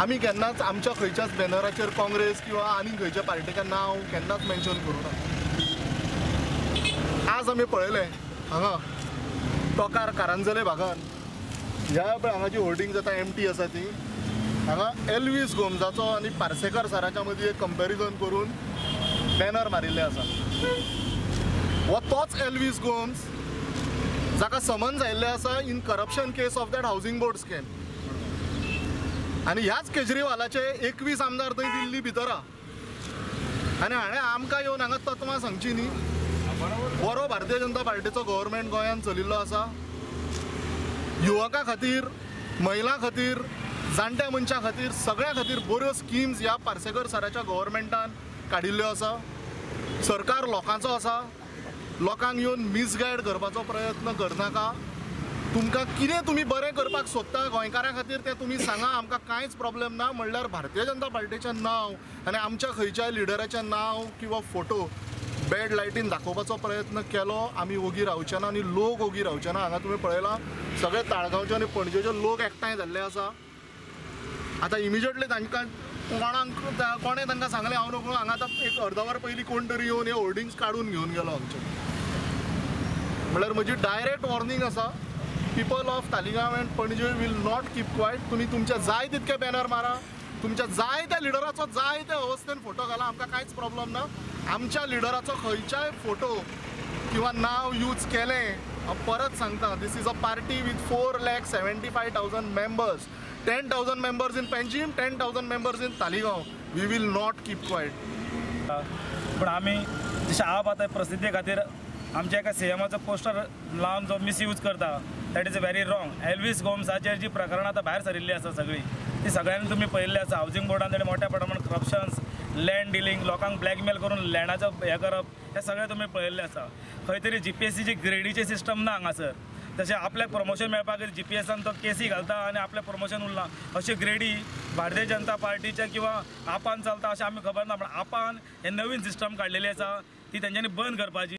आमी केन्नाच आमच्या खंयच्याच बॅनराचेर काँग्रेस किंवा आनी खंयच्या पार्टीचें नांव केन्नाच मेन्शन करूं ना. आज आमी पळयलें हांगा टोकार कारंजले भागान ह्या पळय हांगा जी होर्डिंग जाता एमटी आसा ती हांगा एल्वीस गोम्साचो आनी पार्सेकर सराच्या मदीं एक कंपॅरिजन करून बॅनर मारिल्ले आसा. हो तोच एल्वीस गोम्स जाका समन्स आयिल्लें आसा in corruption case of that housing board scam. आनी ह्याच केजरीवालाचे 21 आमदार थंय दिल्ली भितर आनी हाणें आमकां येवन हांगा तत्वां सांगची न्ही. बरो भारतीय जनता पार्टीचो गव्हर्मेंट गोंयांत चलिल्लो आसा. युवकां खातीर, महिलां खातीर, जाणट्या मनशां खातीर, सगळ्यां खातीर बऱ्यो स्किम्स ह्या पार्सेकर सराच्या गव्हर्मेंटान काडिल्ल्यो आसा. सरकार लोकांचो आसा. लोकांक येवन मिसगायड करपाचो प्रयत्न करनाका. तुमकां कितें तुमी बरें करपाक सोदता गोंयकारां खातीर तें तुमी सांगा, आमकां कांयच प्रॉब्लेम ना. म्हणल्यार भारतीय जनता पार्टीचें नांव आनी आमच्या खंयच्याय लिडराचें नांव किंवा फोटो बॅड लायटीन दाखोवपाचो प्रयत्न केलो आमी ओगी रावचे ना आनी लोक ओगी रावचे ना. हांगा तुमी पळयलां सगळे ताळगांवचे आनी पणजेचे लोक एकठांय जाल्ले आसा. आतां इमिजिएटली तांकां कोणाक कोणें तांकां सांगलें हांव नको, हांगा आतां एक अर्दवर पयलीं कोण तरी येवन हे होर्डिंग्स काडून घेवन गेलो आमचे. म्हणल्यार म्हजी डायरेक्ट वॉर्निंग आसा, people of Taleigao and Panaji will not keep quiet. तुमी तुमच्या जाय तितके बॅनर मारा, तुमच्या जाय त्या लिडराचो जाय त्या अवस्थेन फोटो घाला, आमकां कांयच प्रॉब्लम ना. आमच्या लिडराचो खंयच्याय फोटो किंवा नांव यूज केलें, हांव परत सांगता, this is a party with 4,75,000 members, 10,000 members in Panjim, 10,000 members in Taleigao. We will not keep quiet. पूण आमी जशें आप आतां प्रसिद्धी खातीर आमच्या एका सीएमाचो पोस्टर लावन जो मिसयूज करता, that is a very wrong. Elvis गोम्साचेर जी प्रकरणां आतां भायर सरिल्लीं आसा सगळीं, ती सगळ्यांनी तुमी पळयल्ली आसा. हावजींग बोर्डान ताणें मोठ्या प्रमाणात करप्शन्स, लँड डिलींग, लोकांक ब्लॅकमेल करून लँडाचो हें करप, हें सगळें तुमी पळयल्लें आसा. खंय तरी जीपीएससीची ग्रेडीची सिस्टम ना हांगासर. तशें आपल्याक प्रमोशन मेळपा खातीर जीपीएसान तो केसी घालता आनी आपल्याक प्रमोशन उरलां. अशी ग्रेडी भारतीय जनता पार्टीच्या किंवा आपान चलता अशें आमी खबर ना, पूण आपान हे नवीन सिस्टम काडलेली आसा ती तेंच्यांनी बंद करपाची.